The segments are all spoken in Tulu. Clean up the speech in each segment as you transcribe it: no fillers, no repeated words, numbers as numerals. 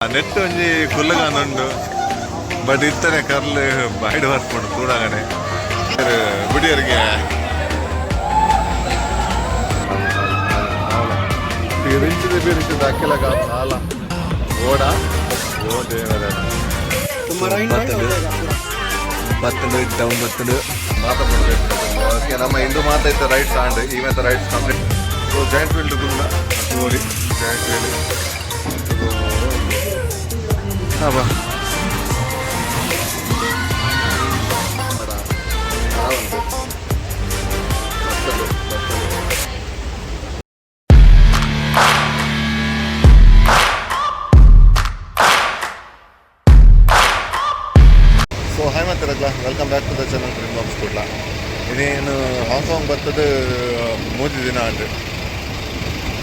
ನೆಟ್ ಒಂಜಿ ಕುಲ್ಲುಗಾನುಂಡು ಬಟ್ ಇತ್ತನೆ ಕರ್ಲ್ ಬಾಯ್ಡ್ ಬರ್ಪುಂಡು ತೂಡಾಗನೆ ಬಿಡಿಯರಿಗೆ ಬಿರಿಂಚಿದ ಬಿರಿಂಚಿದ ಅಕ್ಕಿಲಗ ಸಾಲ ಓಡ ಓ ದೇವರ. ಬತ್ತಂಡು ಡೌನ್ ಬತ್ತಂಡು. ಮಾತ ಬಿಡ್ಬೇಕು. ಓಕೆ, ನಮ್ಮ ಇಂದು ಮಾತಾಯ್ತು ರೈಟ್ಸ್ ಆಂಡ್ ಈವೆಂತ rides complete. So giant wheel ಗುಲ್ಲ ನೋಡಿ, ಜಾಯಿಂಟ್ ವೀಲ್ ಹಾಂ ಬಾ. ಸೊ ಹಾಯ್ ಮಾತಾಡಲ್ಲ, welcome back to the channel dream box Kudla. ಇನ್ನೇನು ಹಾಂಗ್ಕಾಂಗ್ ಬರ್ತದೆ 3 ದಿನ ಆಂಡ್.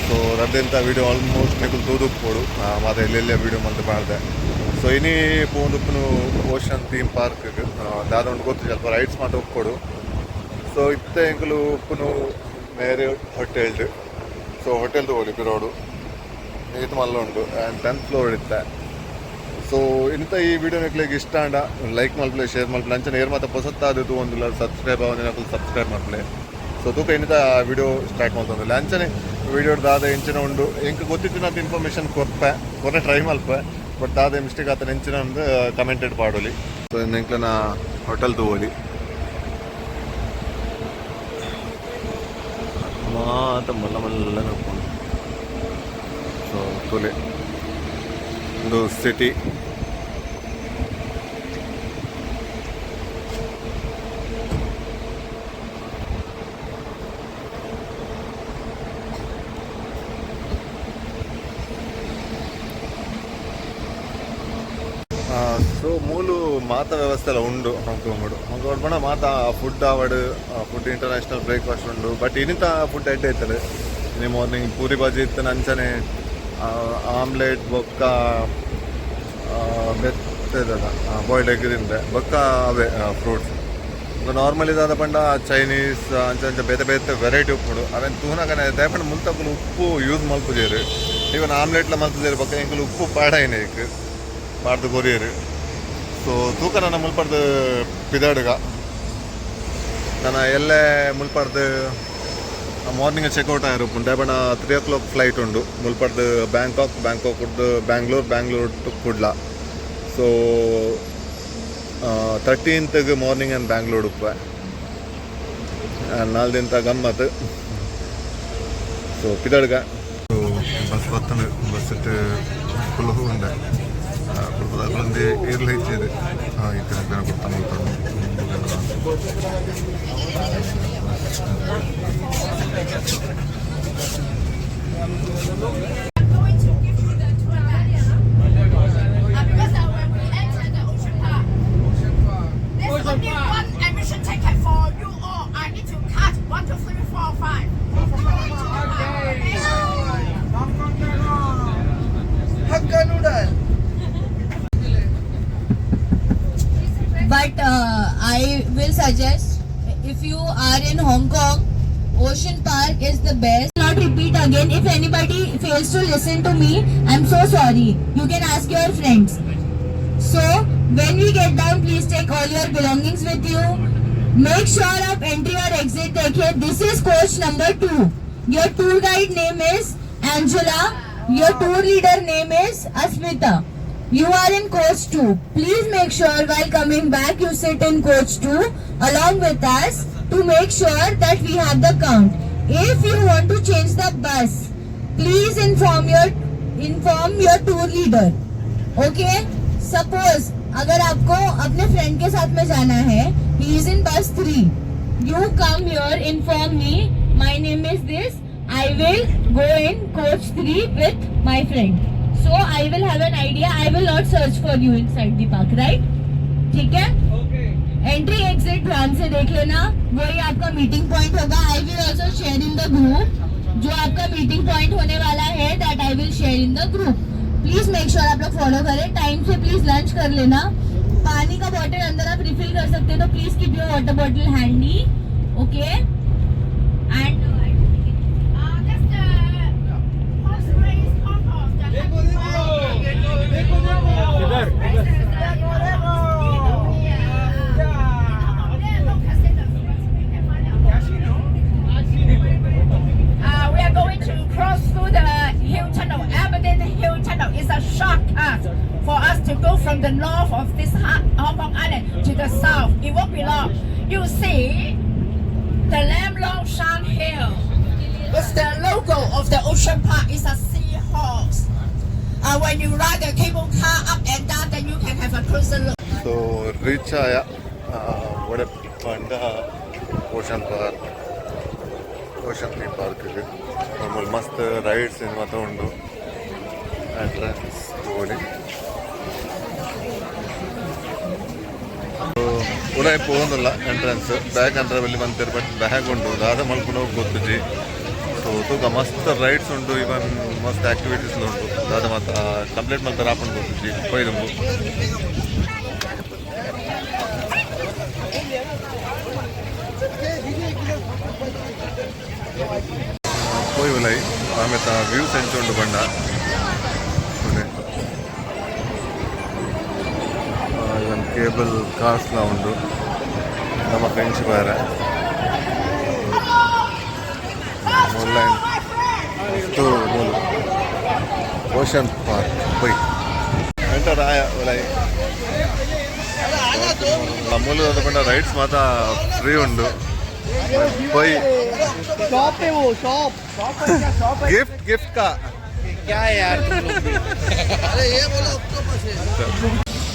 ಸೊ ರಡ್ಡೆಂತ ವೀಡಿಯೋ ಆಲ್ಮೋಸ್ಟ್ ನಿಕುಲು ತೂದುಪ್ಪೊಡು, ಮಾತ ಎಲ್ಲೆಲ್ಲ ವೀಡಿಯೋ ಮಲ್ತ್ ಪಾಡ್ದೆ. ಸೊ ಇನಿ ಪೋಂದುಪ್ಪುನು ಓಷನ್ ಥೀಮ್ ಪಾರ್ಕ್. ದಾದ ಉಂಡು ಗೊತ್ತು, ಸ್ವಲ್ಪ ರೈಡ್ಸ್ ಮಾತ ಉಪ್ಪೊಡು. ಸೊ ಇತ್ತೆ ಎಂಕುಲು ಉಪ್ಪುನು ಮೇರೆ ಹೋಟೆಲ್ಡ್. ಸೊ ಹೋಟೆಲ್ ತಗೊಳ್ಳಿ ಪಿರೋಡು ಇದು ಮಲ್ಲ ಉಂಡು ಆ್ಯಂಡ್ 10th floor ಇತ್ತೆ. ಸೊ ಇಂಥ ಈ ವಿಡಿಯೋ ನಿಕ್ಲೆಗ್ ಇಷ್ಟ ಆಂಡ ಲೈಕ್ ಮಲ್ಪಲೆ, ಶೇರ್ ಮಲ್ಪಲೆ. ಅಂಚನೆ ಏರ್ ಮಾತ ಪೊಸತ್ತಾದ ಒಂದು ಸಬ್ಸ್ಕ್ರೈಬ್ ಆವಂದಿನಕುಲು ಸಬ್ಸ್ಕ್ರೈಬ್ ಮಲ್ಪಲೆ. ಸೊ ತೂಕ ಇನ್ನಿತ ವಿಡಿಯೋ ಸ್ಟಾರ್ಟ್ ಮಲ್ತೊಂದಿಲ್ಲ. ಅಂಚನೆ ವಿಡಿಯೋ ದಾದ ಎಂಚಿನ ಉಂಡು ಎಂಕ್ ಗೊತ್ತಿತ್ತಿನಂತ ಇನ್ಫಾರ್ಮೇಷನ್ ಕೊರ್ಪೆ, ಕೊರ್ರೆ ಟ್ರೈ ಮಲ್ಪೆ. ಬಟ್ ದಾದ ಮಿಸ್ಟೇಕ್ ಆತನ ಎಂಚಿನ ಒಂದು ಕಮೆಂಟೆಡ್ ಪಾಡೊಲಿ. ಸೊ ಎಂಕ್ಲೆನ ಹೋಟೆಲ್ ತಗೋಲಿ ಮಾತ ಮಲ್ಲ ಮಲ್ಲ ಉಪ್ಪುಂಡು. ಸೊ ತುಲೆ ಒಂದು ಸಿಟಿ. ಸೊ ಮೂಲು ಮಾತ ವ್ಯವಸ್ಥೆ ಎಲ್ಲ ಉಂಡು ಹಾಂಗ್ಕಾಂಗ್. ಹಾಂಗ್ಕಾಂಗ್ ಪಂಡ ಮಾತ ಫುಡ್ ಆವಡ್, ಫುಡ್ ಇಂಟರ್ನ್ಯಾಷನಲ್ ಬ್ರೇಕ್ಫಾಸ್ಟ್ ಉಂಡು. ಬಟ್ ಇನ್ನಿತ ಫುಡ್ ಎಡ್ಡೆ ಇತ್ತಲ್ಲ. ಇನಿ ಮಾರ್ನಿಂಗ್ ಪೂರಿ ಬಾಜಿ ಇತ್ತು, ಅಂಚನೆ ಆಮ್ಲೆಟ್ ಬೊಕ್ಕ ಬೆತ್ತದ ಬಾಯ್ಲ್ಡ್ ಎಗ್ ತಿಂದೆ, ಬೊಕ್ಕ ಅವೇ ಫ್ರೂಟ್ಸ್. ನಾರ್ಮಲ್ ಇದಾದ ಪಂಡ ಚೈನೀಸ್ ಅಂಚ ಅಂಚ ಬೇತೆ ಬೇತೆ ವೆರೈಟಿ ಉಪ್ಪುಂಡು. ಅವೆನ್ ತೂನಗನೆ ದಾಯೆ ಮುಲ್ತಕುಲು ಉಪ್ಪು ಯೂಸ್ ಮಲ್ಪುಜೆರ್, ಈವನ್ ಆಮ್ಲೆಟ್ಲ ಮಲ್ಪುಜೆರ್. ಬೊಕ್ಕ ಎಂಕುಲು ಉಪ್ಪು ಪಾಡಾಯಿನ ಇಕ್ ಪಾಡ್ದು ಕೊರಿಯರ್. ಸೊ ತೂಕ ನನ್ನ ಮುಲ್ಪಡ್ದು ಪಿದಾಡುಗ. ನನ್ನ ಎಲ್ಲೆ ಮುಲ್ಪಡ್ದು ಮಾರ್ನಿಂಗ್ ಚೆಕ್ಔಟ್ ಆಯಿರುಪ್ಪುಂಡು. ದಾಯೆ ಪಂಡ 3 ಓ ಕ್ಲಾಕ್ ಫ್ಲೈಟ್ ಉಂಡು ಮುಲ್ಪಡ್ದು ಬ್ಯಾಂಕಾಕ್, ಬ್ಯಾಂಕಾಕ್ ಕುಡ್ದು ಬ್ಯಾಂಗ್ಳೂರ್, ಬ್ಯಾಂಗ್ಳೂರ್ ಟು ಕುಡ್ಲ. ಸೊ 13ತ್ಗೆ ಮಾರ್ನಿಂಗ್ ಆ್ಯಂಡ್ ಬ್ಯಾಂಗ್ಳೂರ್ ಉಪ್ಪೆ 4 ದಿನದ ಗಮ್ಮತ್ತು. ಸೊ ಪಿದಡ್ಗ. ಸೊ ಬಸ್ ಬತ್ತಂಡು, ಬಸ್ ಇಟ್ಟು ಫುಲ್ ಉಂಡೆ ಕುಡ್ಪದ ಏರ್ಲ ಹೆಚ್ಚಿದೆ ಇತ್ತೆ ಕೊಡ್ತಾ I'm going to give you the tour guide. Because when we enter the Ocean Park, there's only one admission ticket for you all. I need to cut one, two, three, four, five. Okay. Hakka noodle. But I will suggest if you are in Hong Kong, Ocean Park is the best. Not repeat again. If anybody fails to listen to me, I'm so sorry. You can ask your friends. So when we get down, please take all your belongings with you. Make sure of entry or exit. Take This is coach number 2. Your tour guide name is Angela. Your tour leader name is Asmita. You are in coach 2. Please make sure while coming back you sit in coach 2 along with us to make sure that we have the count. If you want to change the bus, please inform your tour leader. Okay? Suppose अगर आपको अपने फ्रेंड के साथ में जाना है, he is in bus 3. You come here, inform me. My name is this. I will go in coach 3 with my friend. So I will have an idea. I will not search for you inside the park, right? ठीक है? एंट्री एग्जिट ध्यान से देख लेना, वही आपका मीटिंग पॉइंट होगा. I will also share in the group. जो आपका मीटिंग पॉइंट होने वाला है, that I will share in the group. Please make sure आप लोग फॉलो करें. टाइम से प्लीज लंच कर लेना. पानी का बॉटल अंदर आप रिफिल कर सकते हैं, तो please keep your water bottle handy. Okay? And That's the horse race Hong Kong. The देखो देखो देखो. you go from the north of this Hong Kong Island to the south, it won't be long. You see the Lam Long Shan Hill with the logo of the Ocean Park is a seahorse. When you ride the cable car up and down, then you can have a closer look. So reach ಆಯ ಒಡೆ ಪಂಡ ocean park, ocean theme park. ನಮ್ಮಲ್ಲಿ ಮಸ್ತ್ ರೈಡ್ಸ್ ಏನು ಮಾತ್ರ ಉಂಡು. ಎಂಟ್ರೆನ್ಸ್ ತೋಲಿ ಉಲಾಯಿ ಪೋವೊಂದುಲ್ಲ. ಎಂಟ್ರೆನ್ಸ್ ಬ್ಯಾಗ್ ಅಂದ್ರೆ ಬಲ್ಲಿ ಮಂತೆರ್, ಬಟ್ ಬ್ಯಾಗ್ ಉಂಡು, ದಾದ ಮಲ್ಪುನ ಗೊತ್ತುಜಿ. ಸೊ ತೂಕ, ಮಸ್ತ್ ರೈಡ್ಸ್ ಉಂಡು, ಇವನ್ ಮಸ್ತ್ ಆಕ್ಟಿವಿಟೀಸ್ ಉಂಟು. ದಾದ ಮಾತ ಕಂಪ್ಲೀಟ್ ಮಲ್ತಾರ ಆಪುಂಡು ಗೊತ್ತುಜಿ. ಪೋಯ್ದುಂಬು ಪೋಯ್ ಉಲಾಯಿ. ಆಮೇತ ವ್ಯೂಸ್ ಎಂಚ ಉಂಡು ಬಂಡ ತೂಲೆ. ಇವನ್ ಕೇಬಲ್ ಕಾರ್ಸ್ಲ ಉಂಡು. ನಮ್ಮ ಫ್ರೆಂಡ್ಸ್ ಬಾರ ಆನ್ಲೈನ್ ಮಸ್ತ್ ಮೂಲು ಓಷನ್ ಪಾರ್ಕ್. ಪೋಯ್ ಎಂಟರ್ ಆಯ ಉಲಾಯಿ. ಮೂಲು ಪಂಡ ರೈಡ್ಸ್ ಮಾತ ಫ್ರೀ ಉಂಡು. ಪೋಯ್. शॉप है वो, शॉप शॉप है क्या? शॉप है. ಗಿಫ್ಟ್ ಗಿಫ್ಟ್ ಕಾ. क्या है यार, तुम लोग भी. अरे, ये बोलो ऑक्टोपस है.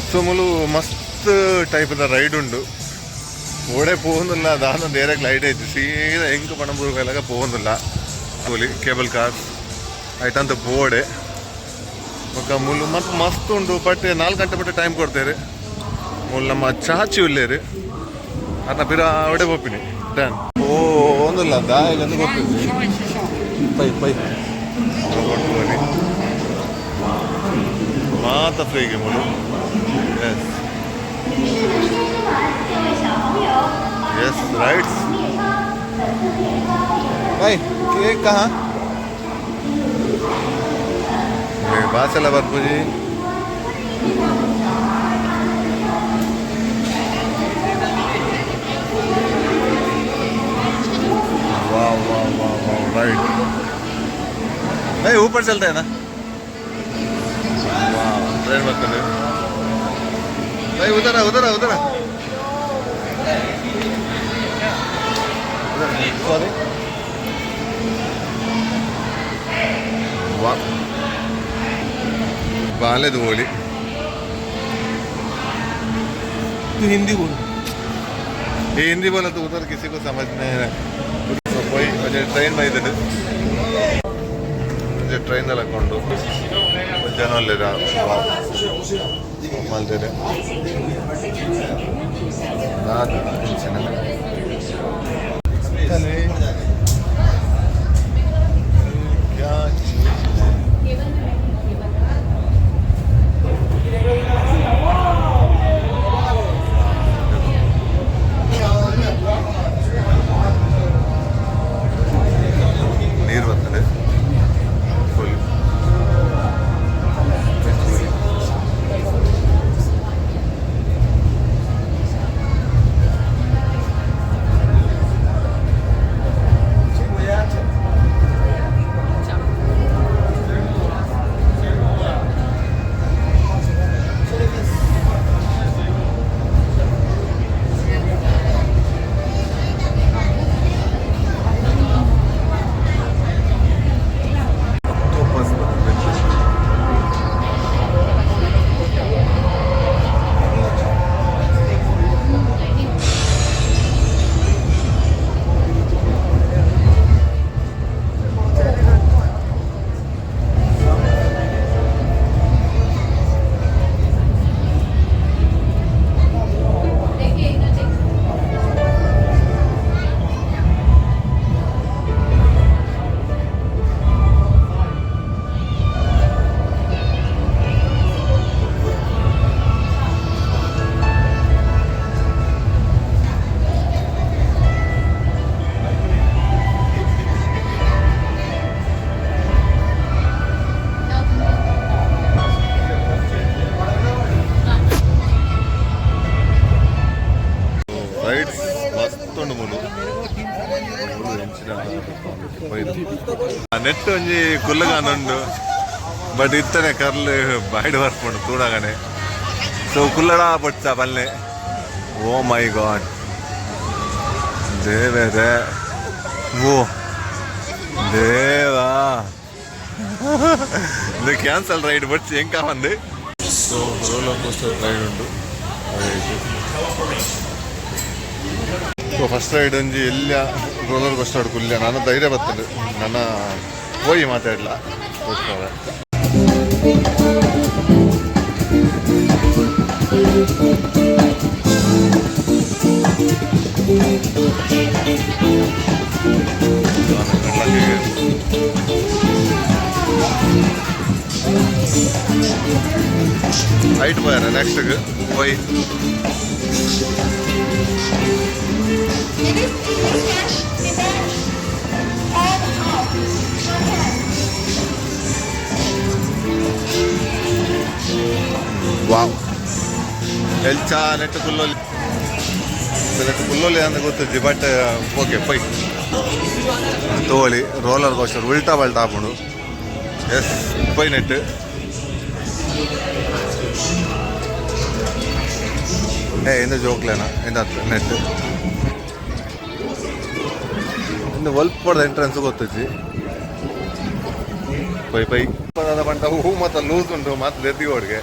ಸೊ ಮುಲು ಮಸ್ತ್ ಟೈಪ್ದ ರೈಡ್ ಉಂಡು. ಓಡೆ ಪೋವೊಂದುಲ್ಲ, ದಾದ ಏರಿಯಾಗ್ ಲೈಟ್ ಐತಿ. ಸೀದಾ ಎಂಕ್ ಪಣಂಬೂರು ಕೈಲಾಗ ಪೋವೊಂದುಲ್ಲ. ಪೋಲಿ ಕೇಬಲ್ ಕಾರ್ಸ್ ಐತಂತ ಬೋಡೆ. ಬೊಕ್ಕ ಮುಲು ಮತ್ತೆ ಮಸ್ತ್ ಉಂಡು, ಬಟ್ 4 ಗಂಟೆ ಮಟ್ಟ ಟೈಮ್ ಕೊಡ್ತೇವೆ. ಮೂಲು ನಮ್ಮ ಚಾಚಿ ಉಲ್ಲೇರು, ಅರ್ನ ಪಿರ ಒಡೆ ಪೋಪಿನಿ. ಡನ್. ಓ ಒಂದುಲ್ಲ ದಾಯಗಂದು ಗೊತ್ತಿದ್ವಿ. ಪೈ ಪೈ ಕೊಟ್ಟು ಮಾತ ಫ್ರೀಗೆ ಮುಲು. Yes yes, rides. भाई, केक कहाँ? ಬಾಸೆಲ್ಲ ಬರ್ಪುಜಿ. वाह वाह वाह वाह! राइट नहीं, ऊपर चलते हैं ना. वाह, ट्रेन बರ್ತದೆ. भाई, उधर आ, उधर आ, उधर आ. सॉरी. ವಾಹ್, ಬಾಲೆದು ಹೋಳಿ. तू हिंदी बोल. ये हिंदी बोला तो उधर किसी को समझ नहीं है. ಸೊ ಪೋಯ್ ಒಂಜಿ ಟ್ರೈನ್ ಬೈದಡ್, ಒಂಜಿ ಟ್ರೈನ್ ಕೊಂಡು ಜನ ಉಲ್ಲೆರ್ ಮಲ್ದೆರ್. ದಾದ ಇಂಚಿನ क्या चीज है? ನೀರು ಬರ್ತದೆ ಫುಲ್. ಆಕ್ಟೋಪಸ್ ಬರ್ತದೆ. ರೈಡ್ಸ್ ಮಸ್ತ್ ಉಂಡು ಮೂಲು. ಮೂಲು ಎಂಚಿನ ನೆಟ್ ಒಂಜಿ ಕುಲ್ಲಗಾನ ಉಂಡು, ಬಟ್ ಇತ್ತನೆ ಕರ್ಲ್ ಬಾಯ್ಡ್ ಬರ್ಪುಂಡು ತೂಡಗನೆ. ಸೊ ಕುಲ್ಲಡ ಬೊಡ್ಚ ಬಲ್ಲೆ. ಓ ಮೈ ಗಾಡ್, ದೇವರೇ, ಓ ದೇವಾ, ಇದು ಕ್ಯಾನ್ಸಲ್ ರೈಡ್ ಬಡ್ಸಿ ಎಂಕ ಬಂದು. ಸೊ ರೋಲರ್ ಕೋಸ್ಟರ್ ರೈಡ್ ಉಂಟು. ಸೊ ಫಸ್ಟ್ ರೈಡ್ ಒಂಜಿ ಎಲ್ಲ ರೋಲರ್ ಕೋಸ್ಟರ್ ಕುಲ್ಯ. ನಾನು ಧೈರ್ಯ ಬರ್ತದೆ, ನನ್ನ ಹೋಗಿ ಮಾತಾಡಲ. ಹೈಟ್ പോയാ ನೆಕ್ಸ್ಟ್ പോയി. ವಾವ್, ಎಲ್ಚ ನೆಟ್ ಕುಲ್ಲೊಲಿ, ನೆಟ್ ಕುಲ್ಲೊಲಿ ಅಂತ ಗೊತ್ತಿಜ್ಜಿ, ಬಟ್ ಓಕೆ ಪೈ ತೋಳಿ. ರೋಲರ್ ಕೋಸ್ಟರ್ ಉಲ್ಟಾ ಪಲ್ಟಾ ಆಪುಂಡು. ಎಸ್, ಪೈ ನೆಟ್. ಏ ಇಂದ ಜೋಕ್ಲೇನಾ ಇಂದ ನೆಟ್ ಇನ್ನು ಒಲ್ಪದ ಎಂಟ್ರೆನ್ಸ್ ಗೊತ್ತಿಜ್ಜಿ. ಪೈ ಪೈ ಪಂಡ ಹೂ ಮತ್ತು ಲೂಸ್ ಉಂಟು ಮತ್ತು ದೆದ್ದಿಗೋಡ್ಗೆ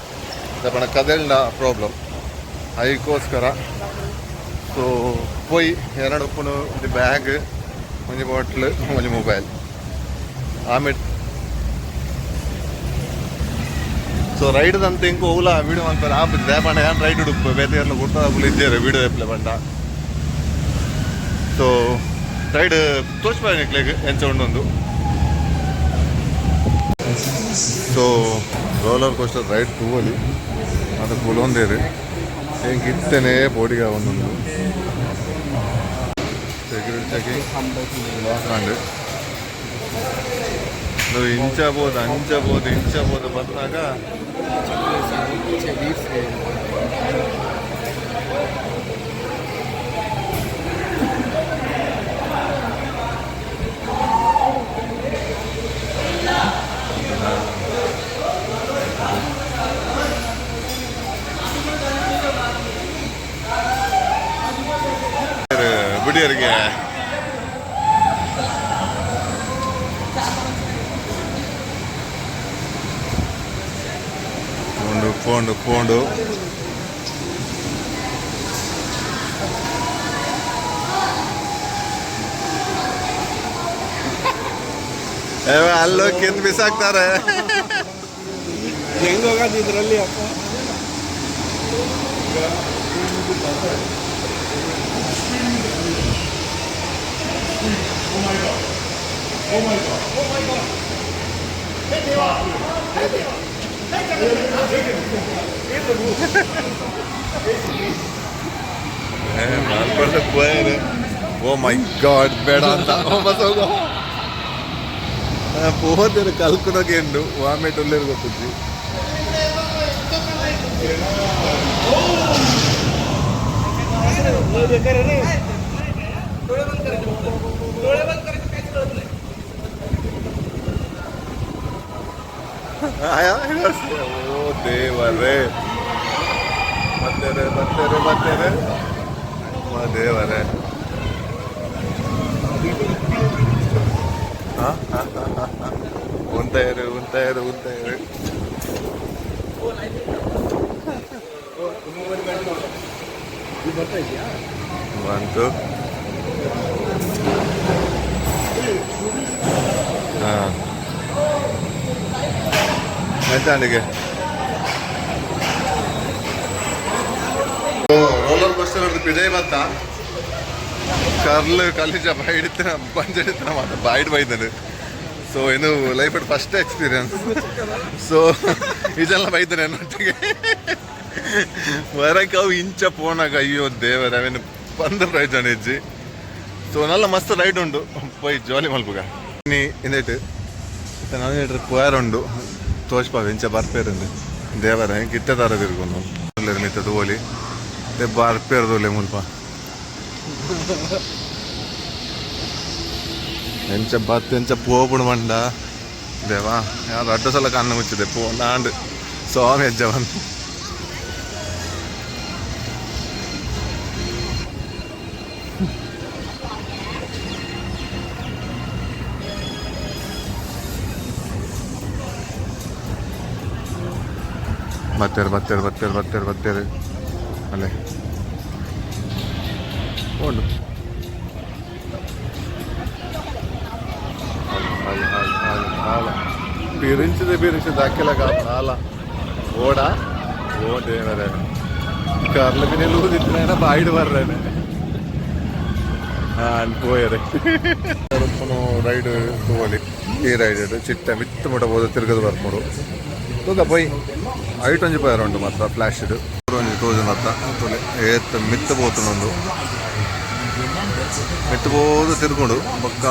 ಪಂಡ ಕದೆಲ್ನ ಪ್ರಾಬ್ಲಮ್ ಅದಕ್ಕೋಸ್ಕರ. ಸೊ ಪೋಯಿ ಎರಡು ಉಪ್ಪುನು ಒಂಜಿ ಬ್ಯಾಗ್, ಒಂಜಿ ಬಾಟ್ಲ್, ಒಂಜಿ ಮೊಬೈಲ್ ಆಮೇಲೆ. ಸೊ ರೈಡ್ ಅಂತ ಇಂಕು ಓಲ ವೀಡಿಯೋ ಮಲ್ಪೆರೆ ಆಪುಜಿ. ದಾಯೆ ಯಾನ್ ರೈಡ್ ಉಡುಪು ಬೇತೆ ಏರ್ಲ ಗುರ್ತದಕುಲು ಇಜ್ಜೆರ್ ವೀಡಿಯೋ ಎಪ್ಲೆ ಪಂಡ. ಸೊ ರೈಡ್ ತೋಚ್ಪಾಯ ನಿಕ್ಲೆಗ್ ಎಂಚ ಉಂಡೊಂದು. ಸೊ ರೋಲರ್ ಕೋಸ್ಟರ್ ರೈಡ್ ತೂವೊಲಿ ಅದು ಕುಲೊಂದೇರು. ಎಂಕ್ ಇತ್ತೆನೇ ಪೋಡಿಗೆ ಆವೊಂದುಂಡು. Security checking lock. ಇಂಚ ಬೋದು, ಅಂಚ ಬೋದು, ಇಂಚ ಬೋದು ಬಂದಾಗ ಬಿಡಿಯರಿಗೆ. ಪೋಂಡು ಪೋಂಡು ಪೋಂಡು. ಅಲ್ಲೋಗಿ ಕಿಂದ್ ಬಿಸಾಕ್ತಾರೆ. ಹೆಂಗ್ ಹೋಗೋದು ಇದ್ರಲ್ಲಿ ಅಪ್ಪ? ಓ ಮೈ ಗಾಡ್, ಬೇಡ ಅಂತ ವಾಪಸ್ ಹೋಗೋ ಪೋತೇರು. ಕಲ್ಕುನಗೆ ಉಂಡು ವಾಮೇಟ್ ಉಲ್ಲೇರು ಗೊತ್ತಿದ್ವಿ. ಓ ದೇವರೇ, ಬರ್ತೇನೆ ಬರ್ತೇನೆ ಬರ್ತೇನೆ. ಓ ದೇವರೇ, ಉಂತಾಯರು ಉಂತಾಯರು ಉಂತಾಯರು. ಬಂತು. ಹಾಂ, ಎಂತಾಂಡಿಗೆ ರೋಲರ್ ಕೋಸ್ಟರ್ ಪಿದೈ ಬತ್ತ ಕರ್ಲು ಕಲಿಜ ಬಾಯ್ಡಿತ್ತಿನ ಬಂಜಡಿತ್ತಿನ ಮಾತ ಬಾಯ್ಡ್ ಬೈದನು. ಸೊ ಇನ್ನು ಲೈಫ್ ಫಸ್ಟ್ ಎಕ್ಸ್ಪೀರಿಯನ್ಸ್. ಸೊ ಇದೆಲ್ಲ ಬೈದನೆ ನನ್ನೊಟ್ಟಿಗೆ ಹೊರಗೆ ಅವು ಇಂಚ ಪೋನಾಗ. ಅಯ್ಯೋ ದೇವರ, ಅವೇನು ಬಂದ ಪ್ರಯೋಜನ ಇಜ್ಜಿ. ಸೊ ನಲ್ಲ ಮಸ್ತ್ ರೈಡ್ ಉಂಡು, ಪೋಯ್ ಜಾಲಿ ಮಲ್ಪುಗ. ನೀ ಇಂದೇಟ್ ನಾನು ಪೋಯಾರ ಉಂಡು ತೋಚ್ಪಾವ ಇಂಚ ಬರ್ಪೇರಂದು. ದೇವರ, ಹೆಂಗೆ ಇತ್ತೆ ದಾರ ತಿರ್ಗೊಂದು ಮಿತ್ತ ತೋಲಿ ಬರ್ಪೇರ್ದೋಲೆ ಮುಲ್ಪ ಎಂಚ ಬತ್ ಎಂಚ ಪೋಪುಡು ಮಂಡ. ದೇವಾ, ಯಾರು ಅಡ್ಡ ಸಲ ಕಣ್ಣು ಮುಚ್ಚಿದೆ. ಪೋ ನಾಂಡು ಸ್ವಾಮಿ ಅಜ್ಜ ಬಂದು. ಬತ್ತೇರು ಬತ್ತೇರು ಬತ್ತೇರು ಬತ್ತೇರು ಬತ್ತೇರು ಅಲ್ಲೇ ಉಂಡು. ಹಾಲು ಹಾಲು ಹಾಲು ಹಾಲ ಬಿರಿಂಚಿದೆ ಬಿರಿಂಚಿದ ಅಕ್ಕಿಲ ಹಾಲ ಓಡ ಓ ದೇವರೇ ಕಾರ್ಲ ಬಿನೆ ಲೂದಿತ್ತಿನ ಬಾಯಿಡ್ ಬರ್ರೇನೆ ಹಾಂ ಪೋಯರೆ ರೈಡ್ ತೋಲಿ. ಈ ರೈಡ್ ಚಿಟ್ಟ ಮಿತ್ತು ಮುಟ ಬೋದು ತಿರ್ಗದು ಬರ್ಪುಂಡು. ತೂಕ ಪೋಯ್ ಐಟ್ ಒಂಜಿ ಪೋಯರ ಉಂಡು ಮಾತ್ರ ಫ್ಲ್ಯಾಶ್ ಒಂಜಿ ತೋಜು ಮಾತ್ರ ತೋಲೆ ಏತ್ ಮಿತ್ತು ಪೋತುಂಡು. ಮಿತ್ತು ಬೋದು ತಿರ್ಗೊಂಡು ಬೊಕ್ಕ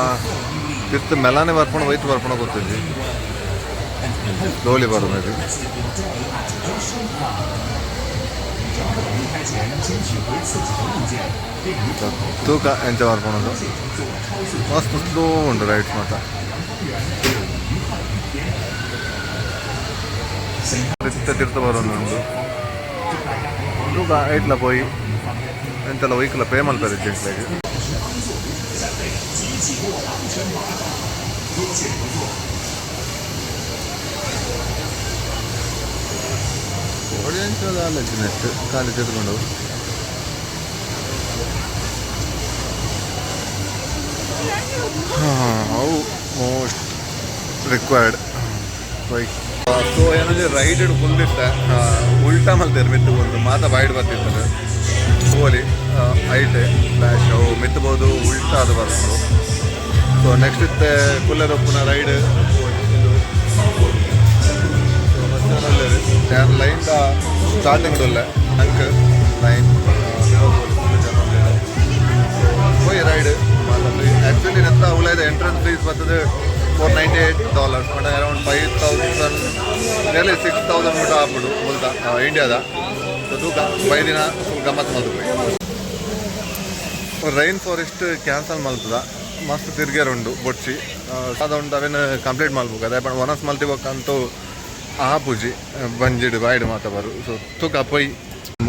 ತಿರ್ತು ಮೆಲಾನೆ ಬರ್ಪುಂಡು ಒಯ್ತು ಬರ್ಪುಂಡು ಗೊತ್ತಿಜ್ಜಿ. ಸ್ಲೋಲಿ ಬರೋದು. ತೂಕ ಎಂಚ ಬರ್ಪುಂಡು ಮಸ್ತ್ ಸ್ಲೋ ಉಂಡು ರೈಡ್ಸ್ ಮಾತ್ರ. ತಿರ್ತ ತಿರ್ತ ಬರೋದು. ತೂಕ ಐಟ್ಲ ಪೋಯಿ ಎಂತೆಲ್ಲ ಒಯ್ಕಲ ಪೇ ಮಲ್ಪೆರೆ ಜೆಂಟ್ಲೆಗ್. ನೆಕ್ಸ್ಟ್ ಖಾಲಿ ತಿರ್ಕೊಂಡು ಅವು ಮೋಸ್ಟ್ ರಿಕ್ವೈರ್ಡ್. ಸೊ ಏನಂದ್ರೆ ರೈಡ್ ಫುಲ್ ಇತ್ತ ಉಲ್ಟಾ ಮಲ್ತೇರು ಮಿತ್ತು ಬಂದು ಮಾತ ಬಾಯ್ಡ್ ಬರ್ತಿತ್ತು ಹೋಲಿ ಐಟೆ ಫ್ಲ್ಯಾಶ್ ಅವು ಮಿತ್ತಬೋದು ಉಲ್ಟಾ ಅದು ಬರ್ಬೋದು. ಸೊ ನೆಕ್ಸ್ಟ್ ಇತ್ತೆ ಕುಲ್ಲರೊಪ್ಪುನ ರೈಡ್ ಇದು. ಸೊ ಲೈನ್ ಸ್ಟಾರ್ಟಿಂಗ್ ಉಲ್ಲೆ ಅಂಕ್ ಲೈನ್ ಪೋಯಿ ರೈಡ್. ಆ್ಯಕ್ಚುಲಿ ನೆತ್ತ ಉಲಾಯ್ದ ಎಂಟ್ರೆನ್ಸ್ ಫೀಸ್ ಬರ್ತದೆ $498 ಪಂಡ ಅರೌಂಡ್ 5,000, ನಿಯರ್ಲಿ 6,000 ಮುಟ ಆಪುಂಡು ಮುಲ್ತ ಇಂಡಿಯಾದ. ಸೊ ತೂಕ ಬೈದಿನ ಫುಲ್ ಗಮ್ಮತ್ ಮಲ್ತು. ರೈನ್ ಫಾರೆಸ್ಟ್ ಕ್ಯಾನ್ಸಲ್ ಮಲ್ತದ. ಮಸ್ತ್ ತಿರ್ಗ್ಯಾರ ಉಂಡು ಬೊಡ್ಚಿ ಅದ ಉಂಟು ಅವೇನು ಕಂಪ್ಲೀಟ್ ಮಲ್ಪುಗ ಅದೇ ಪಂಡ ವನಸ್ ಮಲ್ತಿಬೊಕ್ಕಂತೂ ಆಪುಜಿ ಬಂಜಿಡ್ ಬಾಯ್ಡ್ ಮಾತ ಬರು. ಸೊ ತೂಕ ಪೊಯ್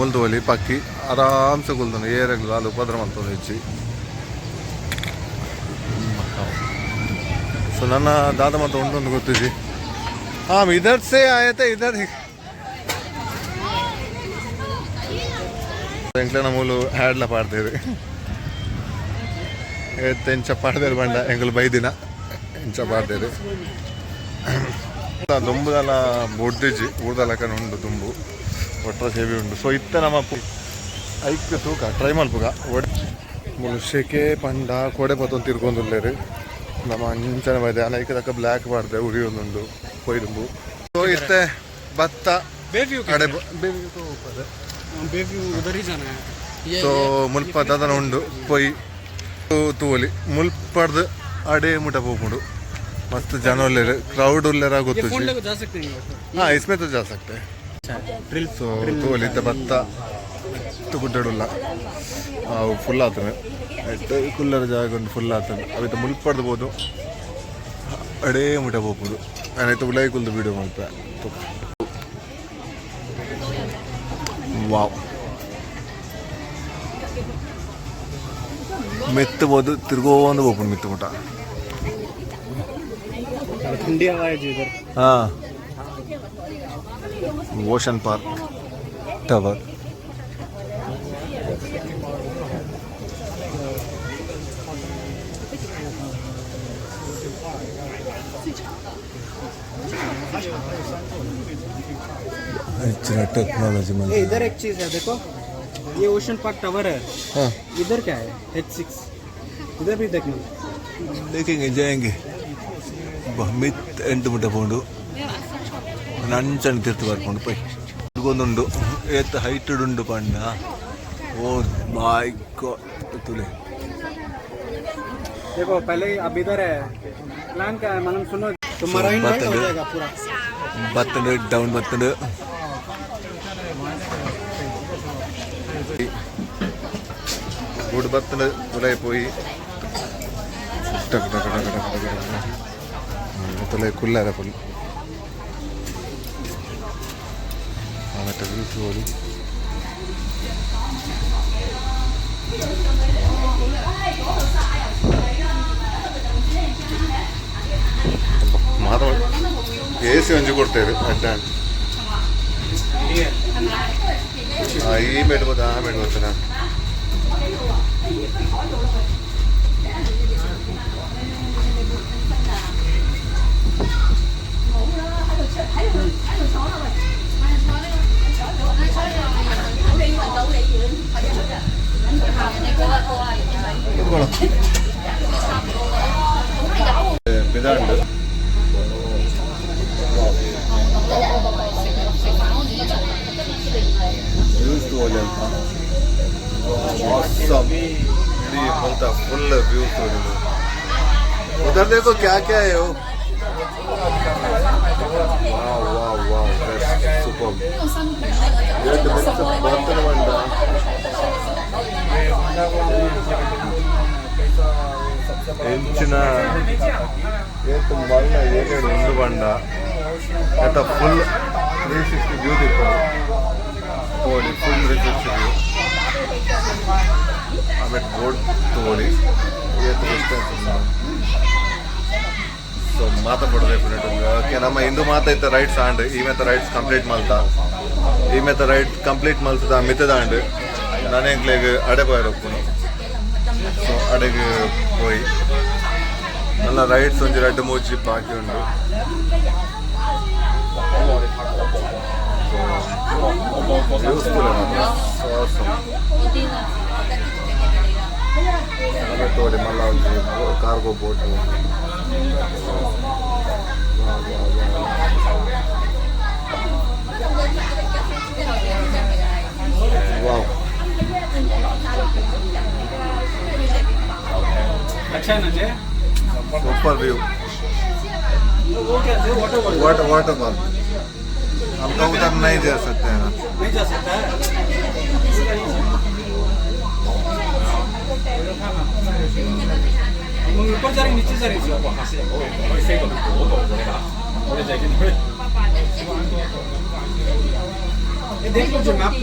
ಮುಲ್ದು ಪಕ್ಕಿ ಆರಾಮ್ಸೆ ಕುಲ್ದನು ಏರೆಗ್ಲು ದಾಲ ಉಪದ್ರ ಮಲ್ತೊಂದು ಇಜ್ಜಿ. ಸೊ ನನ್ನ ದಾದ ಮತ್ತು ಉಂಟು ಗೊತ್ತಿಜ್ಜಿ. ಹಾಂ इधर से आए थे इधर ही ಎಂಕ್ಲೆನ ಮೂಲು ಹ್ಯಾಡ್ಲ ಪಾಡ್ದೇರು ಏತ್ ಎಂಚ ಪಾಡ್ದೇರು ಬಂಡ ಎಂಕುಲು ಬೈದಿನ ಎಂಚ ಪಾಡ್ದೇರು ದುಂಬುದಲ ಬೊಡ್ದಿಜ್ಜಿ ಊರ್ದಲಕನ ಉಂಡು ದುಂಬು ಒಟ್ರ ಸೇವೆ ಉಂಡು. ಸೊ ಇತ್ತ ನಮ್ಮ ಐಕ್ ತೂಕ ಟ್ರೈ ಮಲ್ಪುಗ ಮುಲು ಶೆಕೆ ಪಂಡ ಕೋಡೆ ಪತ್ತೊಂದು ತಿರ್ಗೊಂದುಲ್ಲೇರು ನಮ್ಮ ಅಂಚನೆ ಬೈದೆ ಅನ ಐಕ್ ದಕ್ಕ ಬ್ಲ್ಯಾಕ್ ಪಾಡ್ದೆ ಉರಿ ಒಂದುಂಡು ಪೊಯ್ ದುಂಬು. ಸೊ ಇತ್ತೆ ಭತ್ತ बेव्यू ಅಡೆ बेव्यू उधर ही जाना है. ಸೊ ಮುಲ್ಪ ದಾದನ ಉಂಡು ಪೊಯ್ ತೂವಲಿ ಮುಲ್ಪಡ್ದು ಅಡೆ ಮುಟ ಪೋಪುಂಡು. ಮಸ್ತ್ ಜನ ಉಲ್ಲೇರು ಕ್ರೌಡ್ ಉಲ್ಲೇರ ये ಗೊತ್ತು. फोन लेके जा सकते हैं. ಹಾಂ इसमें तो जा सकते हैं. ड्रिल. ಸೊ ತೂವಲಿ ಇತ್ತ ಭತ್ತ ಗುಡ್ಡಡುಲ್ಲ ಅವು ಫುಲ್ ಆತನೆ ಎಟ್ಟು ಕುಲ್ಲರ ಜಾಗ ಉಂಡು ಫುಲ್ ಆತನೆ ಅವಿತ ಮುಲ್ಪಡ್ದು ಬೋದು ಅಡೇ ಮುಟ ಪೋಪುಂಡು. ಆಯ್ತು ಉಲೈ ಕುಲ್ದು ವೀಡಿಯೋ ಮಲ್ಪೆ. ವಾವ್ ಮೆತ್ತಬೋದು ತಿರ್ಗೋಂದು ಪೋಪುಂಡು ಮಿತ್ತು ಮುಟ. ठंडी हवा है जी इधर. ಹಾಂ ಓಷನ್ ಪಾರ್ಕ್ ಟವರ್. ಹೆಚ್ಚಿನ ಟೆಕ್ನಾಲಜಿ. ए इधर एक चीज है, देखो ये ओशन पार्क टावर है. हाँ. इधर क्या है? H6 इधर भी देखना. देखेंगे जाएंगे. ಮಿತ್ ಎಂಟು ಮುಟ್ಟ ಪೋಂಡು ನಂಚನ ತಿರ್ತು ಬರ್ಕೊಂಡು ಪೈ ಒಂದುಂಡು ಏತ್ ಹೈಟ್ ಉಂಡು ಪಂಡ. ಓ ಮೈ ಗಾಡ್ ತುಲೆ. देखो पहले अब इधर है प्लान क्या है मालूम? सुनो तो मराइन राइड हो जाएगा पूरा. ಬತ್ತಂಡು ಡೌನ್ ಬತ್ತಂಡು ಗೂಡು ಬತ್ತಂಡು ಉಲೈ ಪೋಯಿ ಟಕ್ ಟಕ್ ಟಕ್ ಟಕ್ ಟಕ್ ಟಕ್ ತುಲೆ ಕುಲ್ಲಾರ ಫುಲ್ ಆಮೇಲೆ ವ್ಯೂಸ್ ಹೋಗಿ ಮಾತ ಎ ಸಿ ಒಂಜಿ ಕೊಡ್ತೇವೆ ಅಡ್ಡ. ಈ ಮೇಟ್ ಬೋದ ಆ ಮೇಟ್ ಬರ್ತಾನ. ಬಿದಾಂಡು. ವ್ಯೂಸ್ ತೋಜಲ್ಪ. Awesome. ಇಡೀ ಮುಲ್ತ ಫುಲ್ ವ್ಯೂಸ್ ತೋಜುಂಡು. उधर देखो, क्या क्या है वो. Wow wow wow, that's super. ಎರಡು ಮಿಕ್ಸ್ ಬರ್ತನ ಬಂಡ. ಎಂಚಿನ ಏತ್ ಮಲ್ಲ ಏರಿಯಾಡ್ ಉಂಡು ಬಂಡ ಆತ ಫುಲ್ 360 ವ್ಯೂ ತಿಕ್ಕೊಂಡು ತೋಡಿ. Full 360 view. ಆಮೇಲೆ ಬೋಟ್ ತೋಡಿ, ಏತ್ ಡಿಸ್ಟೆನ್ಸ್. ಸೊ ಮಾತ ಪಡಬೇಕು. ಓಕೆ, ನಮ್ಮ ಇಂದು ಮಾತೈತ ರೈಡ್ಸ್ ಆಂಡ್ ಈ ಮೆತ್ತ ರೈಡ್ಸ್ ಕಂಪ್ಲೀಟ್ ಮಲ್ತ. ಈ ಮೆತ್ತ ರೈಡ್ ಕಂಪ್ಲೀಟ್ ಮಲ್ತದ ಮಿತ್ತದಾಂಡ್ ನಾನೆಂಕ್ಲೆಗ್ ಅಡೆ ಪೋಯರ ಉಪ್ಪುನು. ಸೊ ಅಡೆಗ್ ಪೋಯಿ ನನ್ನ ರೈಡ್ಸ್ ಒಂಜಿ ರಡ್ಡ್ ಮೂಜಿ ಬಾಕಿ ಉಂಡು. ಯೂಸ್ಫುಲ್. ಸೊ ತೋಡಿ ಮಲ್ಲ ಒಂಜಿ ಕಾರ್ಗೋ ಬೋಟ್. ವಾ ವಾ ವಾ ವಾವ್. अच्छा है ना जी? Super view. वो क्या थे? Water ball? Water water park. हम तो उधर नहीं जा सकते हैं ना. नहीं जा सकता है. हम ऊपर जा रहे, नीचे जा रहे. 哇！嚇死人！嗰個可以飛過去嗰度喎，你嚇！我哋就係見到你。 ये देख लो जो मैप.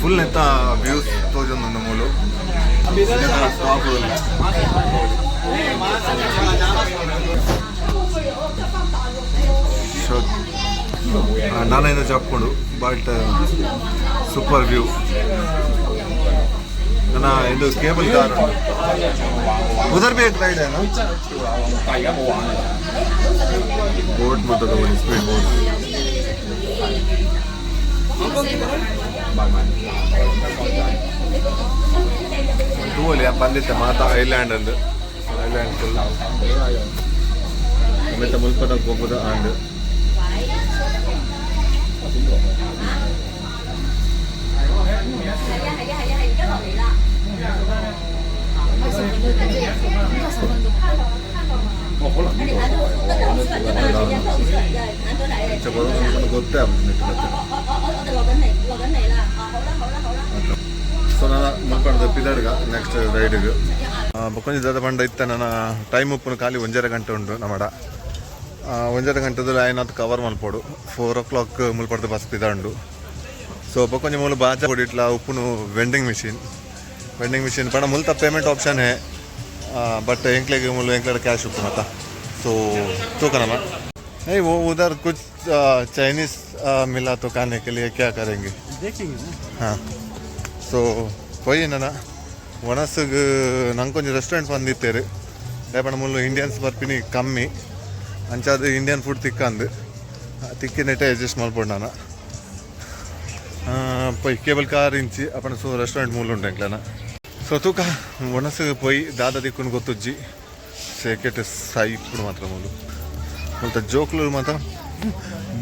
ಫುಲ್ ಎಂತ ವ್ಯೂಸ್ ತೋಜೊಂದು ಮೂಲು. अब इधर से ಟಾಪ್. नहीं, वहाँ से जाना. ಸೊ ನಾನೇನು ಜಪ್ಕೊಂಡು, ಬಟ್ ಸೂಪರ್ ವ್ಯೂ. ನನ್ನ ಇದು ಕೇಬಲ್ ಕಾರ್. उधर भी एक राइड है ना? 但係而家冇玩啊！ boat ಮತ್ತೆ ತಗೊಳ್ಳಿ, ಸ್ಪೀಡ್ ಬೋಟ್. 唔係唔係，香港仔。 ತೂವಲಿ ಬಂದಿತ್ತೆ ಮಾತಾ ಐಲ್ಯಾಂಡ್ ಅಂದು ಐಲ್ಯಾಂಡ್ ಫುಲ್ ಆಮೇಲೆ ಮುಲ್ಪದ ಗೊಬ್ಬದ ಆಂಡ್. 係啊係啊係啊係，而家落嚟啦。哦，可能呢個得好少人啫嘛，係啊，好少人啫，眼都睇。 ಚ ಬರೋದು ಗೊತ್ತೇ ಆಗ್ಬಿಟ್ಟು. 我哋落緊嚟，落緊嚟啦。哦，好啦好啦好啦。 ಸೊ ನಾನು ಮುಲ್ಪದ ಪಿದಡ್ಗ ನೆಕ್ಸ್ಟ್ ರೈಡ್ಗೆ ಬೊಕ್ಕೊಂಜಿ ದಾದ ಪಂಡ ಇತ್ತ ನನ್ನ ಟೈಮ್ ಉಪ್ಪುನು ಖಾಲಿ ಒಂಜರೆ ಗಂಟೆ ಉಂಟು ನಮ್ಮಡ. ಒಂಜರೆ ಗಂಟೆದಲ್ಲಿ ಆಯ್ನಾತ್ ಕವರ್ ಮಲ್ಪೋಡು. 4 ಓ ಕ್ಲಾಕ್ ಮುಲ್ಪಡ್ದು ಬಸ್ ಪಿದಾಂಡು. ಸೊ ಬೊಕ್ಕೊಂಜಿ ಮೂಲು ಬಾಜ ಕೊಡಿಟ್ಲ ಉಪ್ಪುನು ವೆಂಡಿಂಗ್ ಮಿಷಿನ್. ವೆಂಡಿಂಗ್ ಮಿಷಿನ್ ಪಂಡ ಮುಲ್ತ ಪೇಮೆಂಟ್ ಆಪ್ಷನ್ ಹೇ, ಬಟ್ ಎಂಕ್ಲೆಗ್ ಮೂಲು ಎಂಕ್ಲೆಡ ಕ್ಯಾಶ್ ಉಪ್ಪು ಮತ್ತ. ಸೊ ತೂಕನಮ್ಮ. नहीं, वो उधर कुछ चाइनीज मिला तो खाने के लिए क्या करेंगे? देखेंगे ना. ಹಾಂ, ಸೊ ಪೋಯಿ ನನ್ನ ಒಣಸುಗ್ ನಂಗೊಂಜಿ ರೆಸ್ಟೋರೆಂಟ್ ಬಂದಿತ್ತೇರು. ದಾಯೆ ಮುಲ್ಲು ಇಂಡಿಯನ್ಸ್ ಬರ್ಪಿನಿ ಕಮ್ಮಿ. ಅಂಚಾದ ಇಂಡಿಯನ್ ಫುಡ್ ತಿಕ್ಕಂದು ತಿಕ್ಕಿನೆಟ್ಟೆ ಅಡ್ಜಸ್ಟ್ ಮಲ್ಪೊಡು ನಾನು. ಪೊಯ್ ಕೇಬಲ್ ಕಾರ್ ಇಂಚಿ ಅಪ್ಪಣ. ಸೊ ರೆಸ್ಟೋರೆಂಟ್ ಮೂಲು ಉಂಟು ಎಂಕ್ಲೆನ. ಸೊ ತೂಕ, ಒಣಸುಗ್ ಪೋಯಿ ದಾದ ದಿಕ್ಕುನು ಗೊತ್ತುಜ್ಜಿ. ಸೇಕೆಟ್ ಸೈಪುಡು ಮಾತ್ರ. ಮೂಲು ಮುಲ್ತ ಜೋಕ್ಲು ಮಾತ್ರ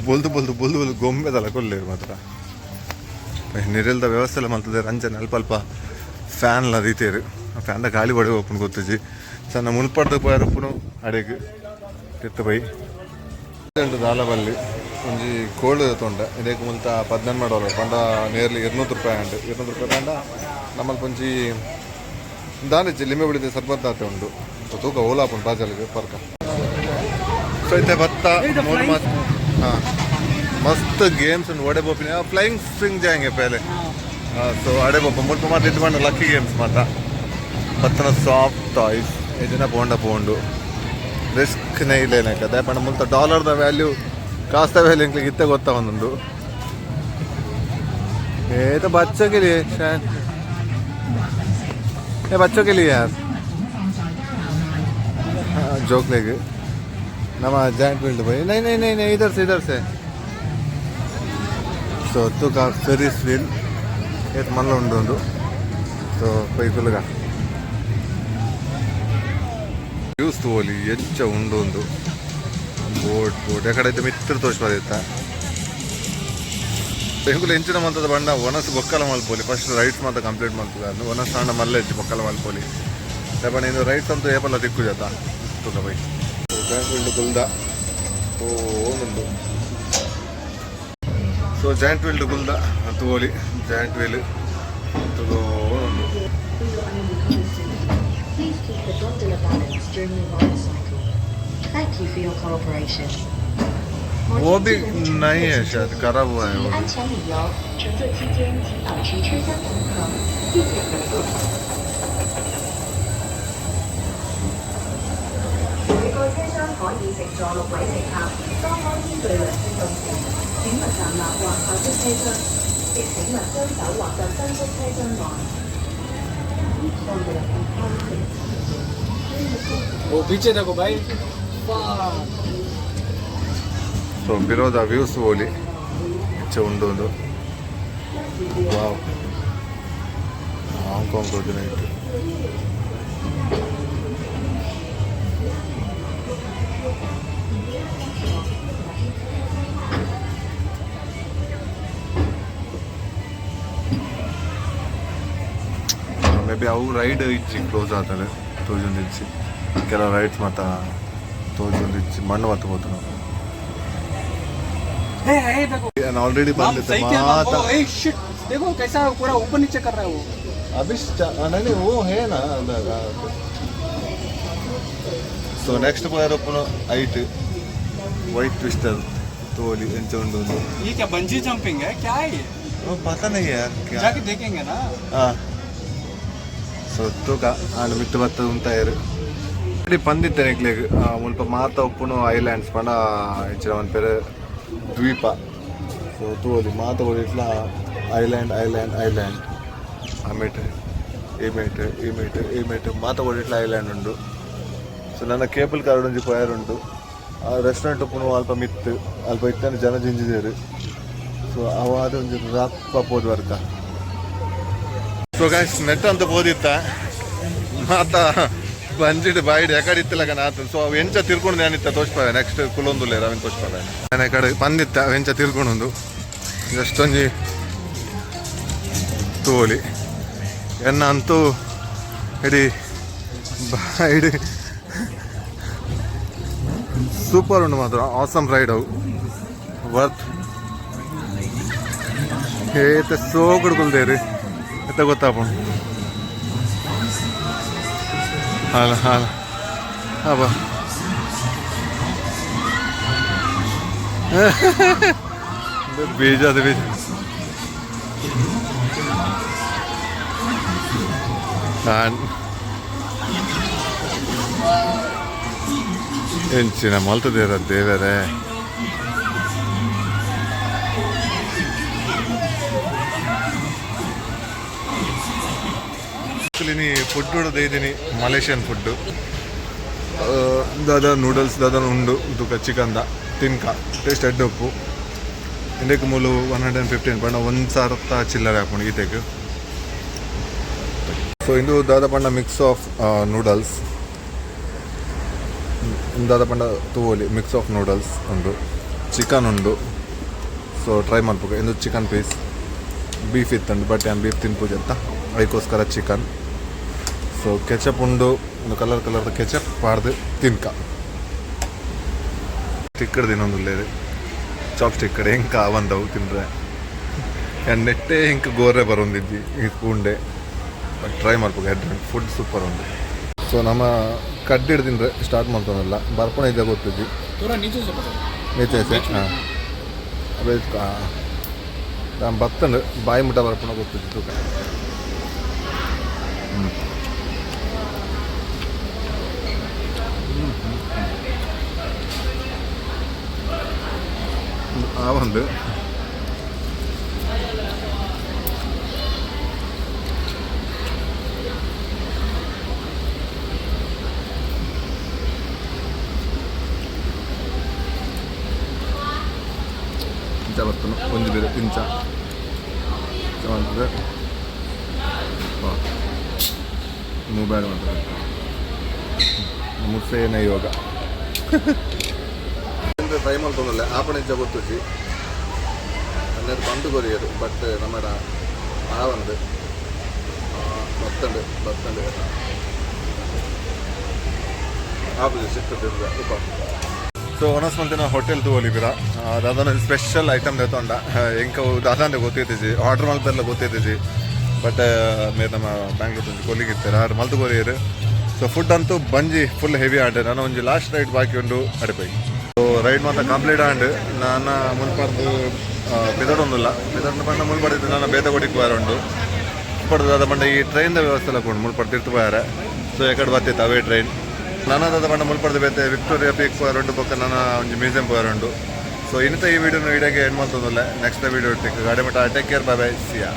ಬೊಲ್ದು ಬೊಲ್ದು ಬೊಲ್ದು ಬೊಲ್ದು ಗೊಂಬೆದಲ್ಲ ಕೊಲ್ಲೇರು ಮಾತ್ರ. ನಿರೆಲ್ದ ವ್ಯವಸ್ಥೆ ಎಲ್ಲ ಮಲ್ತದೆ. ರಂಜನೆ ಅಲ್ಪ ಅಲ್ಪ ಫ್ಯಾನ್ಲ ದೀತೇರು. ಫ್ಯಾನ್ದ ಗಾಳಿ ಬಡಿ ಓಪನ್ ಗೊತ್ತುಜಿ. ಸಣ್ಣ ಮುಲ್ಪಡ್ದು ಪೋಯರ್ ಉಪ್ಪುನು ಅಡೆಗ್ ತಿತ್ತು ಪೈ ಉಂಟು. ದಾಲಬಲ್ಲಿ ಒಂಜಿ ಕೋಲ್ಡ್ ತೊಂಡ. ಇದಕ್ಕೆ ಮುಲ್ತ 18 ಡಾಲರ್ ಪಂಡ ನಿಯರ್ಲಿ 200 ರೂಪಾಯಿ ಉಂಟು. 200 ರೂಪಾಯಿ ಪಂಡ ನಮ್ಮಲ್ಪ ಒಂಜಿ ದಾನಿಜ್ಜಿ ಲಿಂಬೆ ಬಿಡಿದೆ ಸರ್ಬತ್ ಆತೆ ಉಂಡು. ಸೊ ತೂಕ ಓಲಾಪುಂಡು ಬಾಜಲ್ಗೆ ಪರ್ಕ. ಸೊ ಇತ್ತೆ ಬತ್ತ ಮೂರು ಮಸ್ತ್, हाँ मस्त गेम्स उंडु. ಒಡೆ ಪೋಪಿನ? ಫ್ಲೈಯಿಂಗ್ ಸ್ವಿಂಗ್ जाएंगे पहले. ಸೊ ಅಡೆ ಪೋಪ. ಮುಲ್ಪ ಮಾತ ಇದು ಪಂಡ ಲಕ್ಕಿ ಗೇಮ್ಸ್ ಮಾತ. ಬತ್ತನ ಸಾಫ್ಟ್ ಟಾಯ್ಸ್ ಇದನ್ನ ಪೋಂಡ ಪೋಂಡು ರಿಸ್ಕ್ ನೇ ಇಲ್ಲೇನಕ. ದಾಯೆ ಪಂಡ ಮುಲ್ತ ಡಾಲರ್ದ ವ್ಯಾಲ್ಯೂ, ಕಾಸ್ದ ವ್ಯಾಲ್ಯೂ ಎಂಕ್ಲೆಗ್ ಇತ್ತೆ ಗೊತ್ತಾ ಒಂದೊಂದು. ये तो बच्चों के लिए शायद, ये बच्चों के लिए यार जोक लेके ನಮ್ಮ ಜಾಯಿಂಟ್ ವೀಲ್ भाई। नहीं नहीं नहीं नहीं, इधर से इधर से। ಸೊ ತುಕ ಫೆರಿಸ್ ವೀಲ್ ಏತ್ ಮಲ್ಲ ಉಂಡು ಉಂದು. ಸೊ ಪೈಕುಲುಗ ವ್ಯೂಸ್ ತೋಲಿ ಎಂಚ ಉಂಡು ಉಂದು. ಬೋಟ್ ಬೋಟ್ ಎಕಡೆ ಐತೆ ಮಿತ್ರ ತೋಚ್ಬಾದಿತ್ತ. ಎಂಕುಲು ಎಂಚಿನ ಮಂತದ ಬಂಡ ಒನಸ್ ಬೊಕ್ಕಲ ಮಲ್ಪೋಲಿ. ಫಸ್ಟ್ ರೈಡ್ಸ್ ಮಾತ ಕಂಪ್ಲೀಟ್ ಮಲ್ತದ. ಒನಸ್ ಆಂಡ ಮಲ್ಲ ಇಜ್ಜಿ, ಬೊಕ್ಕಲ ಮಲ್ಪೋಲಿ. ದಾಯೆ ಇಂದು ರೈಡ್ಸ್ ಅಂತೂ ಏಪಲ್ಲ ತಿಕ್ಕು ಜಾತ. ತುಕ ಬೈ, ಜಾಯಿಂಟ್ ವೀಲ್ ಕುಲ್ದ ಓ ಉಂಡು. ಸೊ ಜಾಯಿಂಟ್ ವೀಲ್ ಕುಲ್ದ ತೂವೊಲಿ, ಜಾಯಿಂಟ್ ವೀಲ್ ತೂದು ಉಂಡು. For your own safety, please keep the gondola balanced during the ride cycle. Thank you for your cooperation. वो भी नहीं है शायद, खराब हुआ है वो 安 भी। 全理由，乘坐期间请保持车厢平衡。谢谢合作。每個車廂可以乘坐6位乘客。當安天巨輪轉動時，請勿站立或靠出車廂，亦請勿將手或腳伸出車廂外。Each gondola can carry six passengers. During the course of वो पीछे देखो भाई। ಸೊ ಬಿರೋದ ವ್ಯೂಸ್ ಓಲಿ ಹೆಚ್ಚ ಉಂಡು ಒಂದು. ವಾವ್, ಹಾಂಗ್ಕಾಂಗ್ ತೋಜಿನ ಇಟ್ಟು. ಮೇ ಬಿ ಅವು ರೈಡ್ ಇಜ್ಜಿ, ಕ್ಲೋಸ್ ಆತಲೆ ತೋಜೊಂದು ಇಜ್ಜಿ. ಕೆಲವು ರೈಡ್ಸ್ ಮಾತ ತೋಜೊಂದು ಇಜ್ಜಿ, ಮಣ್ಣು ಮಾತ ಪೋತುನು. हे हे देखो। ಆಲ್ರೆಡಿ हम ಬಂದಿತ್ತು सही क्या ಮಾತ। ओ ए शिट, देखो कैसा पूरा ऊपर नीचे कर रहा है वो। अभी नहीं नहीं, वो है ना। ಸೊ ನೆಕ್ಸ್ಟ್ ಪೋಯರಪ್ಪನು ಐಟ್ ವೈಟ್ ಟ್ವಿಸ್ಟರ್ ತೋಲಿ ಎಂಚ ಉಂಡು ಒಂದು। ये क्या बंजी जंपिंग है क्या है ये? वो पता नहीं यार क्या। जाके देखेंगे ना। ಹಾ, ಸೊ ತೂಕ ಆಂಡ್ ಮಿತ್ತು ಬತ್ತ ಉಂತಾಯರು ಇಡೀ ಪಂದಿತ್ತೆ ನಿಕ್ಲೆಗ್. ಮುಲ್ಪ ಮಾತ ಉಪ್ಪುನು ಐಲ್ಯಾಂಡ್ಸ್ ಪಂಡ ಇಂಚಿನ ಪನ್ಪೆರ್ ದ್ವೀಪ. ಸೊ ತೂವೊಲಿ, ಮಾತ ಇಟ್ಲ ಐಲ್ಯಾಂಡ್ ಐಲ್ಯಾಂಡ್ ಐಲ್ಯಾಂಡ್. ಆಮೇಟ್ ಈ ಮೇಟ್ ಈ ಮೇಟ್ ಈ ಮೇಟ್ ಮಾತ ಇಟ್ಲ ಐಲ್ಯಾಂಡ್ ಉಂಡು. ಸೊ ನನ್ನ ಕೇಬಲ್ ಕಾರ್ ಒಂಜಿ ಪೋಯರ್ ಉಂಡು. ಆ ರೆಸ್ಟೋರೆಂಟ್ ಉಪ್ಪುನು ಅಲ್ಪ ಮಿತ್ತು, ಅಲ್ಪ ಇತ್ತನೆ ಜನ ಜಿಂಜಿದೇರು. ಸೊ ಅವಾದ ಒಂಜಿ ರಪ್ಪ ಪೋದು ವರ್ಕ. ಸೊ ಗೈಸ್, ನೆಟ್ ಅಂತ ಪೋದಿತ್ತ ಮಾತ ಬಂಜಿಡ್ ಬಾಯಿಡ್ ಎಕಡೆ ಇತ್ತಲಕ ನಾತು. ಸೊ ಅವು ಎಂಚ ತಿರ್ಕೊಂಡು ಏನಿತ್ತ ತೋಚ್ಪಾವೆ. ನೆಕ್ಸ್ಟ್ ಕುಲೊಂದುಲ್ಲೇರ, ಅವೆನ್ ತೋಚ್ಪಾವೆ. ನಾನು ಕಡೆ ಪಂದಿತ್ತ ಅವು ಎಂಚ ತಿರ್ಕೊಂಡು ಜಸ್ಟ್ ಒಂಜಿ ತೋಲಿ. ಎನ್ನ ಅಂತೂ ಇಡೀ ಬಾಯಿಡ್ ಸೂಪರ್ ಉಂಡು ಮಾತ್ರ. ಆಸಮ್ ರೈಡ್ ಅವು, ವರ್ತ್. ಏತ ಸೋಗುಡು ಕುಲ್ದೇರಿ ಎತ್ತ ಗೊತ್ತಾಪುಂಡು. ಹಾಲ ಹಾಲ ಅಬ್ಬ ಬೀಜ ಅದು ಬೀಜ. ನಾನು ಎಂಚಿನ ಮಲ್ತದೇರ ದೇವರೇ. ಆ್ಯಕ್ಚುಲಿ ಫುಡ್ ಇದ್ದೀನಿ ಮಲೇಷಿಯನ್ ಫುಡ್ಡು. ದಾದ ನೂಡಲ್ಸ್ ದಾದ ಉಂಡು ತುಕ ಚಿಕನ್ದ ತಿನ್ಕ. ಟೇಸ್ಟ್ ಎಡ್ಡೆ ಉಪ್ಪು. ಇಂದಕ್ಕೆ ಮೂಲು 115 ಪಂಡ 1000 ಚಿಲ್ಲರೆ ಹಾಕೊಂಡು ಈತೆಗ್. ಸೊ ಇಂದು ದಾದ ಪಂಡ ಮಿಕ್ಸ್ ಆಫ್ ನೂಡಲ್ಸ್. ದಾದ ಪಂಡ ತೂವೊಲಿ, ಮಿಕ್ಸ್ ಆಫ್ ನೂಡಲ್ಸ್ ಉಂಡು, ಚಿಕನ್ ಉಂಡು. ಸೊ ಟ್ರೈ ಮಲ್ಪುಗ. ಇಂದು ಚಿಕನ್ ಪೀಸ್, ಬೀಫ್ ಇತ್ತುಂಡು, ಬಟ್ ಯಾನ್ ಬೀಫ್ ತಿನ್ಪುಜತ್ತ, ಐಕೋಸ್ಕರ ಚಿಕನ್. ಸೊ ಕೆಚಪ್ ಉಂಡು. ಒಂದು ಕಲರ್ ಕಲರ್ದ ಕೆಚಪ್ ಪಾಡ್ದು ತಿನ್ಕ. ತಿಕ್ಕಡ್ ತಿನ್ನೊಂದುಲ್ಲೇರು ಚಾಪ್ ಸ್ಟಿಕ್ ಕಡೆ ಹೆಂಗೆ ಆವಂದವು ತಿಂದ್ರೆ. ಯಾನ್ ನೆಟ್ಟೆ ಹಿಂಗೆ ಗೋರೆ ಬರೊಂದಿದ್ದಿ ಈ ಸ್ಪೂನ್ಡೆ. ಬಟ್ ಟ್ರೈ ಮಲ್ಪುಗ, ಹೆಡ್ ಫುಡ್ ಸೂಪರ್ ಉಂಡು. ಸೊ ನಮ್ಮ ಕಡ್ಡಿಡ್ ತಿಂದ್ರೆ ಸ್ಟಾರ್ಟ್ ಮಾಡ್ತಾನಲ್ಲ, ಬರ್ಪಣ ಇದ್ದ ಗೊತ್ತಿದ್ದಿ. थोड़ा नीचे से पकड़ो। नीचे से, ಹಾಂ, ಅದೇ. ನಾನು ಬತ್ತಂಡು ಬಾಯಿ ಮುಟ್ಟ ಬರ್ಪಣ ಗೊತ್ತಿದ್ದು ತೂಕ. ಹ್ಞೂ ಆ ಒಂದು ಬರ್ತನು ಒಂಜಿ ಬೇರೆ ಇಂಚ ಮಂತದ ಮೊಬೈಲ್ ಮಾಡ್ತಾರೆ. ಮುಟ್ಸೇನ ಇವಾಗ ಟ್ರೈ ಮಾಡ್ತೊಂದಲ್ಲ ಆಪಣೆ ಇಜ್ಜ ಗೊತ್ತುಜಿ. 12 ಬಂದು ಕೊರಿಯರು, ಬಟ್ ನಮ್ಮಡ ಆವಂದು ಬತ್ತಂಡು ಬತ್ತಂಡು ಆಪುಜಿ ಸಿಕ್ಕುತ್ತೆ ಉಪ. ಸೊ ಒನಸ್ ಮಲ್ತಿನ ಹೋಟೆಲ್ ತಗೋಲಿಬಿರ ದಾದಾನ ಸ್ಪೆಷಲ್ ಐಟಮ್ ದೇತೊಂಡ. ಎಂಕ ದಾದಾಂಡೆ ಗೊತ್ತಿತ್ತಿಜಿ, ಆರ್ಡರ್ ಮಲ್ಪೆಲ್ಲ ಗೊತ್ತಿತ್ತಿಜಿ. ಬಟ್ ಮೇರ್ ನಮ್ಮ ಬ್ಯಾಂಗ್ಳೂರ್ ಒಂಜಿ ಕೊಲ್ಲಿಗೆ ಇರ್ತಾರೆ, ಆರ್ಡರ್ ಮಲ್ತು ಕೊರಿಯರು. ಸೊ ಫುಡ್ ಅಂತೂ ಬಂಜಿ ಫುಲ್ ಹೆವಿ ಆಂಡ್. ನಾನು ಒಂಜಿ ಲಾಸ್ಟ್ ರೈಡ್ ಬಾಕಿ ಉಂಡು ಅಡಿಪೈ. ಸೊ ರೈಡ್ ಮಾತ್ರ ಕಂಪ್ಲೀಟ್ ಆಂಡ್. ನಾನು ಮುನ್ಪರ್ದು ಬಿದಡೊಂದುಲ್ಲ, ಬಿದಡ್ ಪಂಡ ಮುಲ್ಪಡಿದ್ದು ನಾನು ಬೇತೆ ಕೊಡಿಕ್ ಬಾರ ಉಂಡು. ಪಡ್ದು ದಾದ ಪಂಡ ಈ ಟ್ರೈನ್ದ ವ್ಯವಸ್ಥೆ ಎಲ್ಲ ಉಂಡು ಮುಲ್ಪಡ್ ತಿರ್ತು ಬಾರೆ. ಸೊ ಎಕಡೆ ಬತ್ತಿತ್ತು ಅವೇ ಟ್ರೈನ್. ನನದಾದ ಪಂಡ ಮುಲ್ಪಡ್ದು ಬೇತೆ ವಿಕ್ಟೋರಿಯಾ ಪೀಕ್ ಪೋಯರ್ ಉಂಡು, ಬೊಕ್ಕ ನನ್ನ ಒಂಜಿ ಮ್ಯೂಸಿಯಂ ಪೋಯರ್ ಉಂಡು. ಸೊ ಇನ್ನಿತ ಈ ವಿಡಿಯೋನ ಇಡಗೆ ಏನು ಮಾಡ್ತದಲ್ಲ, ನೆಕ್ಸ್ಟ್ ವಿಡಿಯೋ ಇರ್ತಿಕ್ ಗಾಡಿ ಮಟ್ಟ. Take care, bye bye, see ya.